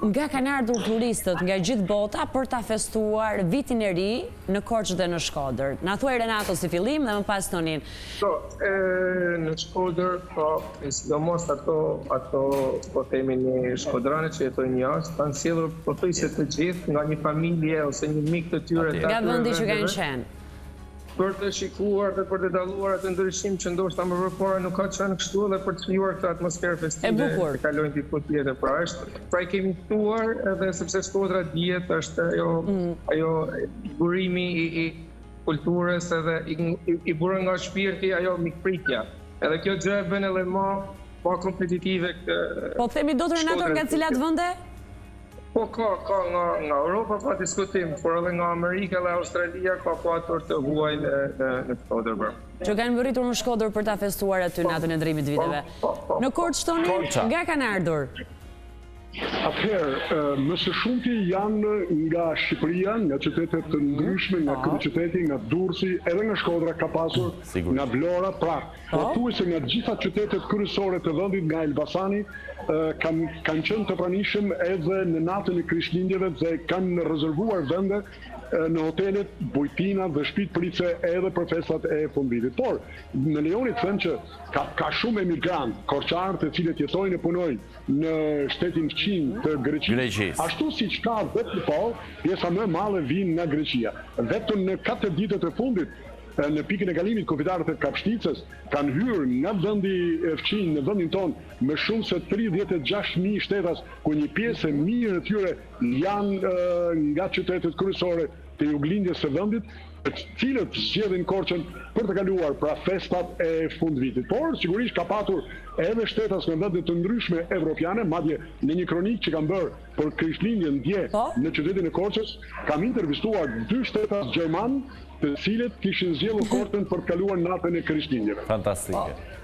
Nga kanë ardhur turistët nga gjithë bota për ta festuar vitin e ri në Korçë dhe në Shkodër. Na thuaj Renato si fillim dhe më pas Tonin. Po, në Shkodër, po, sidomos ato, ato, po themi ne shkodranët që jetojnë jashtë, kanë sjellur pothuajse të gjithë nga një familje ose një mik të tyre të Nga vendi që kanë qenë. Për të shikuar dhe për të dalluar atë ndryshim që ndoshta më përpara nuk ka qenë kështu dhe për të krijuar këtë atmosferë festive të kalojnë diku tjetër. Pra është, pra i kemi ftuar edhe sepse Shkodra dihet është ajo mm. ajo burimi i, i kulturës edhe i, i, i buron nga shpirti ajo mikpritja. Edhe kjo gjë e bën edhe më më kompetitive këtë. Po themi dot Renato nga cilat vende? Po ka, ka nga, nga Europa pa diskutim, por edhe nga Amerika dhe Australia ka patur të huaj në, në, në Shkodër. Po. Që kanë mbërritur në Shkodër për ta festuar aty po, natën e ndërrimit të po, viteve. Po, po, në Korçë Tonin, nga kanë ardhur? Atëherë, më së shumti janë nga Shqipëria, nga qytete të ndryshme, nga kryeqyteti, nga Durrësi, edhe nga Shkodra ka pasur, nga Vlora, pra, Pothuajse nga të gjitha qytetet kryesore të vendit nga Elbasani kanë kanë qenë të pranishëm edhe në natën e Krishtlindjeve dhe kanë rezervuar vende në hotelet, bujtinat dhe shtëpitë pritëse edhe për festat e fundvitit. Por, më lejoni të them që ka ka shumë emigrantë korçarë të cilët jetojnë e punojnë në shtetin fqinj të Greqisë, ashtu siç ka vetëm po, pjesa më e madhe vijnë nga Greqia. Vetëm në katër ditët e fundit Në pikën e kalimit kufitar të Kapshticës kanë hyrë nga vendi fqinj në vendin tonë më shumë se 36.000 shtetas, ku një pjesë e mirë e tyre janë nga qytetet kryesore të juglindjes së vendit, të cilët zgjedhin Korçën për të kaluar pra festat e fundvitit. Por sigurisht ka patur edhe shtetas nga vende të ndryshme evropiane, madje në një kronikë që kam bërë për Krishtlindjen dje po. në qytetin e Korçës, kam intervistuar dy shtetas gjermanë të cilët kishin zgjedhur Korçën për të kaluar natën e Krishtlindjeve. Fantastike.